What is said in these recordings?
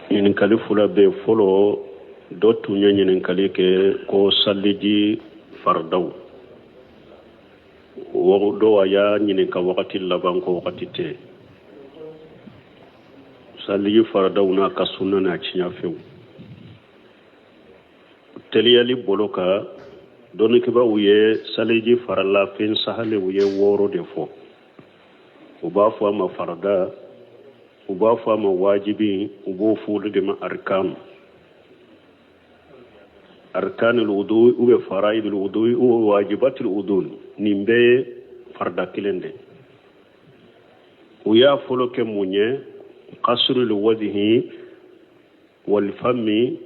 Ɲininkali fila bɛ fɔlɔ, dɔ tun ye ɲininkali kɛ ko saliji faridaw dɔw a y'a ɲininka wagati laban ko wagati tɛ saliji faridaw n'a ka sunna n'a tiɲɛfɛnw teliyali bolo kan. Dɔnnikɛbaaw ye saliji farala fɛn sahalew ye wɔɔrɔ de fɔ. U b'a fɔ a ma farada, u b'a fɔ a ma wajibi, u b'o fɔ olu de ma arikanu, arkanul wudu ou bien faraidul wudu ou wajibatul wudu. Nin bɛɛ ye farida kelen de. U y'a fɔlɔ kɛ mun ye? Gasilul wajihi wal fami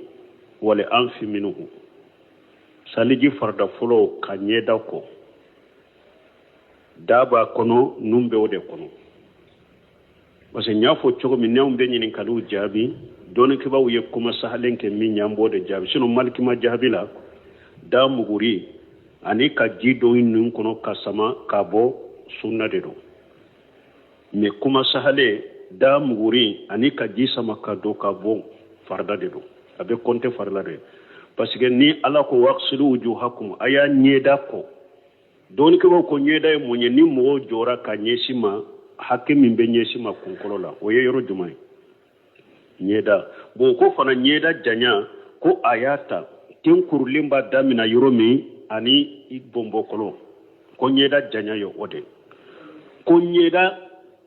wal anfi minhu. Saliji farida fɔlɔ, ka ɲɛda ko, da b'a kɔnɔ, nun bɛ o de kɔnɔ. Parce que n y'a fɔ cogo min, n'anw bɛ ɲininkaliw jaabi, dɔnnikɛbaaw ye kuma sahalen kɛ min ye, an b'o de jaabi. Sinon maliki majahabi la, da muguri ani ka ji don i nun kɔnɔ ka sama ka bɔ, sunna de don. Mais kuma sahalen, da muguri ani ka ji sama ka don ka bɔ, farida de don, a bɛ kɔnte farida de, parce que ni Ala ko wagsilu wujuhakum, a y'a ɲɛda ko. Dɔnnikɛbaaw ko ɲɛda ye mun ye? Ni mɔgɔ jɔra ka ɲɛsin ma, hakɛ min bɛ ɲɛsin ma kunkolo la, o ye yɔrɔ jumɛn ye? Ɲɛda. Bon, ko fana ɲɛda janya, ko a y'a ta ten kurulen b'a damina yɔrɔ min ani i bɔnbɔkɔlɔ, ko ɲɛda janya ye o de. Ko ɲɛda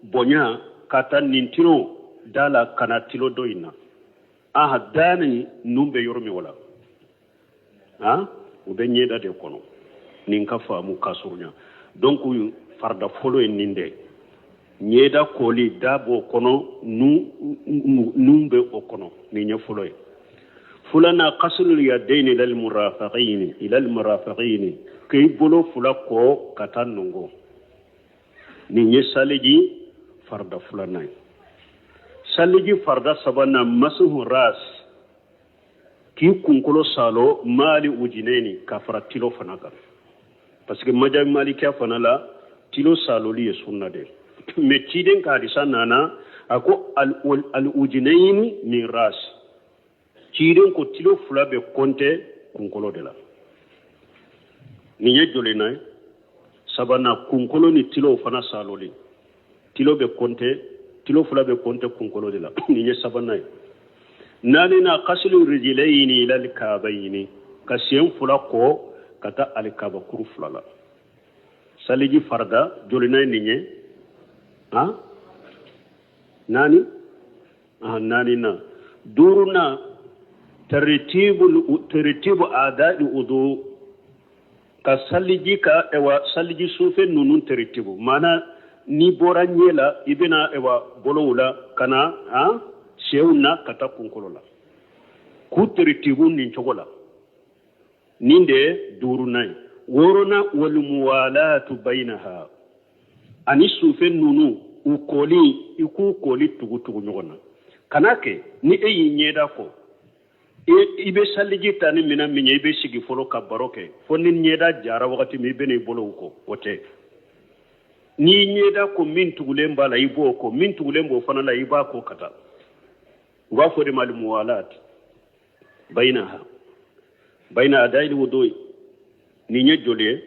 bonya ka taa nin tilo da la ka na tilo dɔ in na, aha, da ni nun bɛ yɔrɔ min, o la han o bɛ ɲɛda de kɔnɔ. Nin ka faamu ka surunya. Donc farida fɔlɔ ye nin de, ɲɛda koli, da b'o kɔnɔ, nun bɛ o kɔnɔ. Nin ye fɔlɔ ye. Filanan, gasilul yadayni ilal murafaqayni, ilal murafaqayni, k'i bolo fila ko ka taa nɔngɔn. Nin ye saliji farida filanan ye. Saliji farida sabanan, masuhu ras, k'i kunkolo salo, maali ujinɛni, ka fara tilo fana kan, parce que majabi malikiya fana la, tilo saloli ye sunna de. Mais ciden ka hadisa nana, a ko al ujinɛni min ras, ciden ko tilo fila bɛ kɔnte kunkolo de la. Nin ye jolina ye? Sabanan, kunkolo ni tilo fana saloli, tilo bɛ kɔnte, tilo fila bɛ kɔnte kunkolo de la. Nin ye sabanan ye. Naaninan, gasilu rijilayini ilal kaabayini, ka sen fila ko ka taa alikabakuru fila la. Saliji farida jolina ye nin ye? Han, naani. Naaninan. Duurunan, tartibu adai wudu, ka saliji ka ewa saliji sufe ninnu teritibu, maana n'i bɔra ɲɛ la, i bɛna ewa bolow la, ka na han senw na, ka taa kunkolo la, k'u teritibu nin cogo la. Nin de ye duurunan ye. Wɔɔrɔnan, walmuwalatu bayinaha, ani sufe ninnu u koli, i k'u koli tugu tugu ɲɔgɔn na. Kana kɛ ni e y'i ɲɛda ko, i bɛ saliji ta ni minɛn min ye, i bɛ sigi fɔlɔ ka baro kɛ fo ni ɲɛda jara wagati min, i bɛ n'i bolow ko. O tɛ. N'i ɲɛda ko, min tugulen b'a la, i b'o ko, min tugulen b'o fana la, i b'a ko ka taa. U b'a fɔ de ma almuwalat bayinaha, bayina adayil wudu'i. Nin ye joli ye?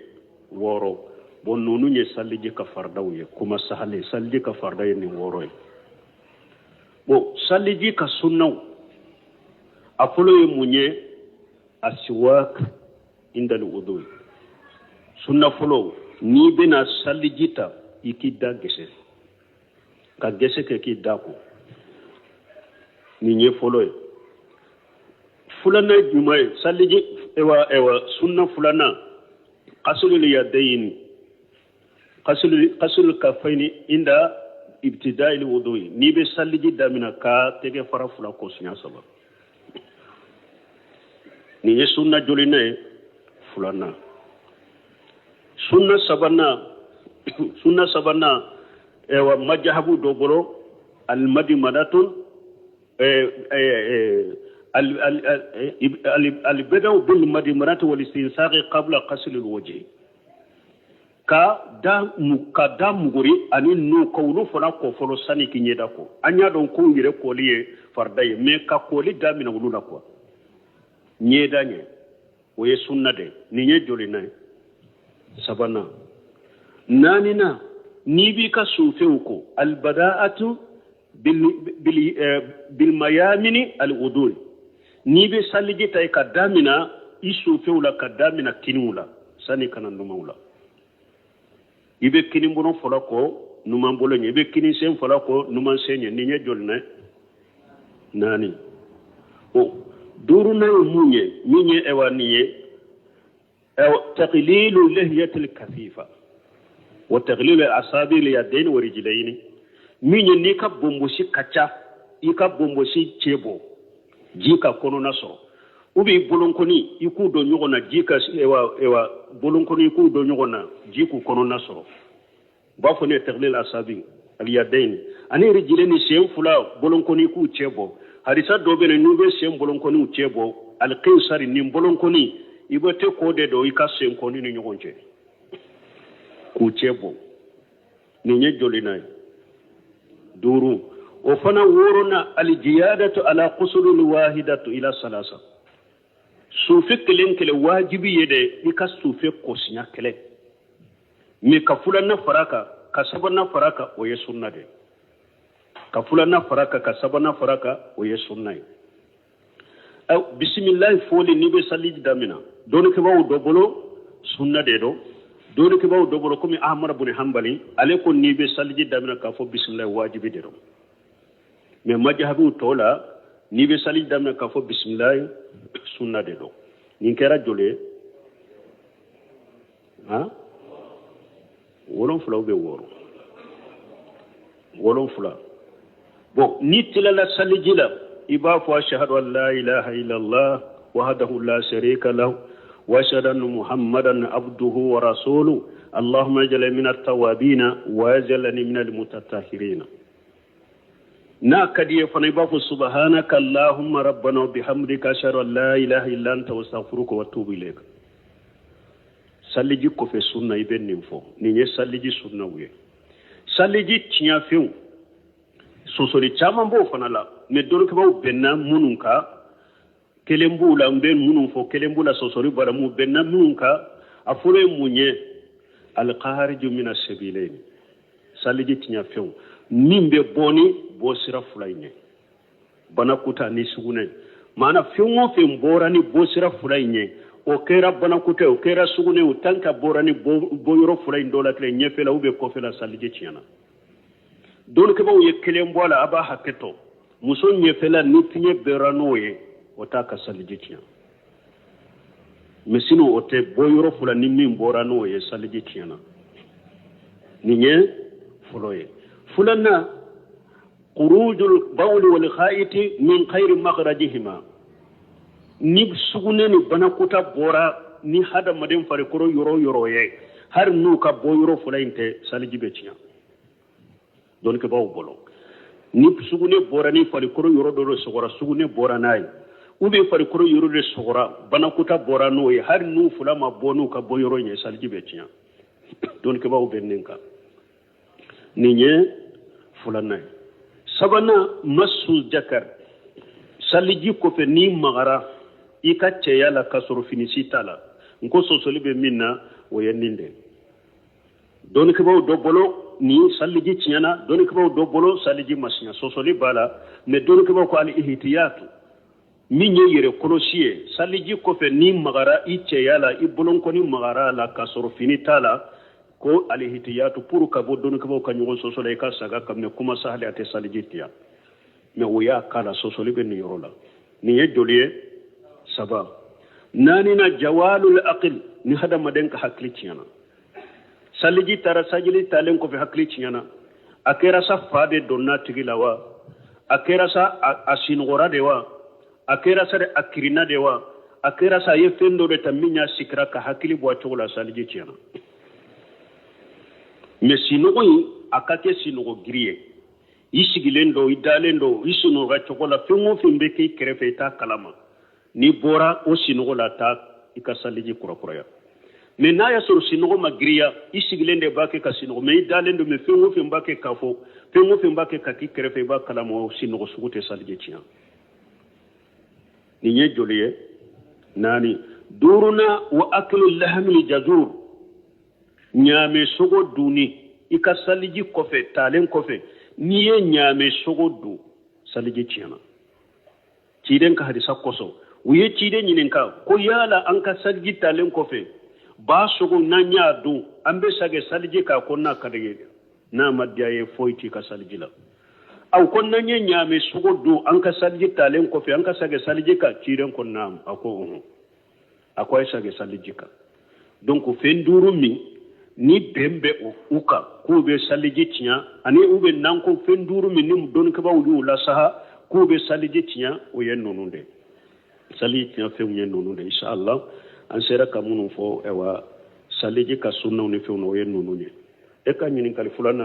Wɔɔrɔ. Bon, ninnu ye saliji ka faridaw ye. Kuma sahalen, saliji ka farida ye nin wɔɔrɔ ye. Bon, saliji ka sunnaw, a fɔlɔ ye mun ye? Asiwak indal wudu. Sunna fɔlɔ, n'i bɛna saliji ta, i k'i da gɛsɛ, ka gɛsɛ kɛ k'i da ko. Nin ye fɔlɔ ye. Filanan ye jumɛn ye? Saliji ewa ewa sunna filanan, gasilul yadayini, gasilul kafayini inda ibtida'il wudu'i, n'i bɛ saliji damina, ka tɛgɛ fara fila ko siɲɛ saba. Nin ye sunna jolina ye? Filanan. Sunna sabanan, sunna sabanan, ewa majahabu dɔ bolo, almadimadatun albada'u bil madimadati wal istinsaqi qabla ghasl alwajhi. Ka da ka da muguri ani nun ka olu fana ko fɔlɔ sani k'i ɲɛda ko. An y'a dɔn k'u yɛrɛ koli ye farida ye, mais ka koli daminɛ olu la quoi ɲɛda ɲɛ, o ye sunna de. Nin ye jolinan ye? Sabanan. Naaninan, n'i b'i ka sufɛw ko, albadaatu bilmayamini alwudui, n'i bɛ saliji ta i ka damina i sufɛw la, ka damina kiniw la sani ka na numanw la. I bɛ kini bolo fɔlɔ ko numan bolo ɲɛ, i bɛ kini sen fɔlɔ ko numan sen ɲɛ. Nin ye jolinan ye? Naani. O duurunan ye mun ye? Min ye ɛwa nin ye, taqlilu lihiyatil kafifa wa taqlilu asabi yadaini wa rijlaini. Min ye, n'i ka bonbosi ka ca, i ka bonbosi cɛ bɔ ji ka kɔnɔna sɔrɔ, ou bien i bolonkɔni i k'u don ɲɔgɔn na ji ka, ewa ewa, bolonkɔni i k'u don ɲɔgɔn na ji k'u kɔnɔna sɔrɔ, u b'a fɔ ne ye taqlil asabi alyadaini ani rijlaini, sen fila bolonkɔni k'u cɛ bɔ. Hadisa dɔ bɛ yen, n'u bɛ sen bolonkɔniw cɛ bɔ, alkinsari, nin bolonkɔni i bɛ te k'o de don i ka senkɔni ni ɲɔgɔn cɛ k'u cɛ bɔ. Nin ye jolinan ye? Duuru. O fana wɔɔrɔnan, alijiyadatu ala kusulul wahidatu ila salasa. Sufe kelen kelen wajibi ye de i ka sufe ko siɲɛ kelen, mais ka filanan fara kan, ka sabanan fara kan, o ye sunna de. Ka filanan fara kan, ka sabanan fara kan, o ye sunna ye. Bisimilahi fɔli n'i bɛ saliji damina, dɔnnikɛbaaw dɔ bolo sunna de don. Dɔnnikɛbaaw dɔ bolo, komi Ahmad bun Hanbali, ale ko n'i bɛ saliji damina k'a fɔ bisimilahi wajibi de don. Mais majahabiw tɔ la, n'i bɛ saliji damina k'a fɔ bisimilahi sunna de don. Nin kɛra joli ye? Han, 7 bɛ 6, 7. Bon, n'i tilala saliji la, i b'a fɔ ashhadu an la ilaha illallah wahdahu la sharika lahu wa ashhadu anna muhammadan abduhu wa rasuluhu allahumma ij'alni min at-tawabina wa ij'alni min al-mutatahhirina. N'a ka di ye fana, i b'a fɔ subhanaka allahumma rabbana wa bihamdika ashhadu an la ilaha illa anta wa astaghfiruka wa atubu ilayk. Saliji kɔfɛ sunna, i bɛ nin fɔ. Nin ye saliji sunnaw ye. Saliji tiɲɛfɛnw, sɔsɔli caman b'o fana la, mais dɔnnikɛbaaw bɛnna minnu kan, kelen b'u la, n bɛ minnu fɔ, kelen b'u la sɔsɔli b'a la. Mun bɛnna minnu kan? A fɔlɔ ye mun ye? Alkhariju mina sebilaini, saliji tiɲɛfɛnw min bɛ bɔ ni bɔsira fila in ye, banakɔtaa ni sugunɛ. Maana fɛn o fɛn bɔra ni bɔsira fila in ye, o kɛra banakɔtaa, o kɛra sugunɛ, o tant que bɔra ni bɔyɔrɔ fila in dɔ la kelen, ɲɛfɛla ou bien kɔfɛla, saliji tiɲɛna. Dɔnnikɛbaaw ye kelen bɔ a la, a b'a hakɛ to, muso ɲɛfɛla ni fiɲɛ bɔra n'o ye, o t'a ka saliji tiɲɛ. Mais sinon o tɛ bɔyɔrɔ fila ni min bɔra n'o ye, saliji tiɲɛna. Nin ye fɔlɔ ye. Filanan, khurujul bawli wal kha'iti min khayri makhrajihima. Ni sugunɛ ni banakɔtaa bɔra ni hadamaden farikolo yɔrɔ o yɔrɔ ye, hali n'u ka bɔ yɔrɔ fila in tɛ, saliji bɛ tiɲɛ dɔnnikɛbaaw bolo. Ni sugunɛ bɔra ni farikolo yɔrɔ dɔ de sɔgɔra, sugunɛ bɔra n'a ye, ou bien farikolo yɔrɔ de sɔgɔra, banakɔtaa bɔra n'o ye, hali n'u fila ma bɔ n'u ka bɔ yɔrɔ in ye, saliji bɛ tiɲɛ. Dɔnnikɛbaaw bɛ nin kan. Nin ye filanan ye. Sabanan, masu jakar. Saliji kɔfɛ, n'i magara i ka cɛya la k'a sɔrɔ fini si t'a la, n ko sɔsɔli bɛ min na, o ye nin de. Dɔnnikɛbaaw dɔ bolo ni saliji tiɲɛna, dɔnnikɛbaaw dɔ bolo saliji ma tiɲɛ, sɔsɔli b'a la. Mais dɔnnikɛbaaw ko ali ihtiyatu, min ye yɛrɛ kɔlɔsi ye, saliji kɔfɛ n'i magara i cɛya la, i bolonkɔni magara a la k'a sɔrɔ fini t'a la, ko alihtiyatu pour ka bɔ dɔnnikɛbaaw ka ɲɔgɔn sɔsɔ la, i ka saga ka mɛ kuma sahali, a tɛ saliji tiɲɛ. Mais o y'a k'a la, sɔsɔli bɛ nin yɔrɔ la. Nin ye joli ye? Saba. Naaninan, jawalul aqil, ni hadamaden ka hakili tiɲɛna. Saliji taara, saliji talen kɔfɛ hakili tiɲɛna. A kɛra sa fa de donna tigi la wa, a kɛra sa a sinɔgɔra de wa, a kɛra sa de a kirinna de wa, a kɛra sa a ye fɛn dɔ de ta min y'a sikira ka hakili bɔ a cogo la, saliji tiɲɛna. Mais sinɔgɔ in, a ka kɛ sinɔgɔ giri ye, i sigilen don, i dalen don, i sinɔgɔra cogo la, fɛn o fɛn bɛ k'i kɛrɛfɛ i t'a kalama. N'i bɔra o sinɔgɔ la, taa i ka saliji kurakuraya. Mais n'a y'a sɔrɔ sinɔgɔ ma giriya, i sigilen de b'a kɛ ka sinɔgɔ, mais i dalen don, mais fɛn o fɛn b'a kɛ k'a fɔ, fɛn o fɛn b'a kɛ ka k'i kɛrɛfɛ, i b'a kalama, sinɔgɔ sugu tɛ saliji tiɲɛ. Nin ye joli ye? Naani. Duurunan, wa akilu lahamil jazur, ɲaamɛ sogo dunni i ka saliji kɔfɛ, talen kɔfɛ, n'i ye ɲaamɛ sogo dun, saliji tiɲɛna. Ciden ka hadisa kosɔn, u ye ciden ɲininka ko yala an ka saliji talen kɔfɛ, ba sogo n'an y'a dun, an bɛ sagɛ saliji k'a ko n'a ka di ye, n'a ma diya ye, foyi t'i ka saliji la. Aw ko n'an ye ɲaamɛ sogo dun an ka saliji talen kɔfɛ, an ka sagɛ saliji kan? Ciden ko naam, a ko ɔhɔn, a ko a ye sagɛ saliji kan. Donc fɛn duuru min ni bɛn bɛ u kan k'u bɛ saliji tiɲɛ, ani u bɛ n'an ko fɛn duuru min ni dɔnnikɛbaaw y'u lasaha k'u bɛ saliji tiɲɛ, o ye ninnu de saliji tiɲɛ fɛnw ye ninnu de. Inshallah, an sera ka minnu fɔ, ayiwa, saliji ka sunnaw ni fɛnw na, o ye ninnu ye. E ka ɲininkali filanan.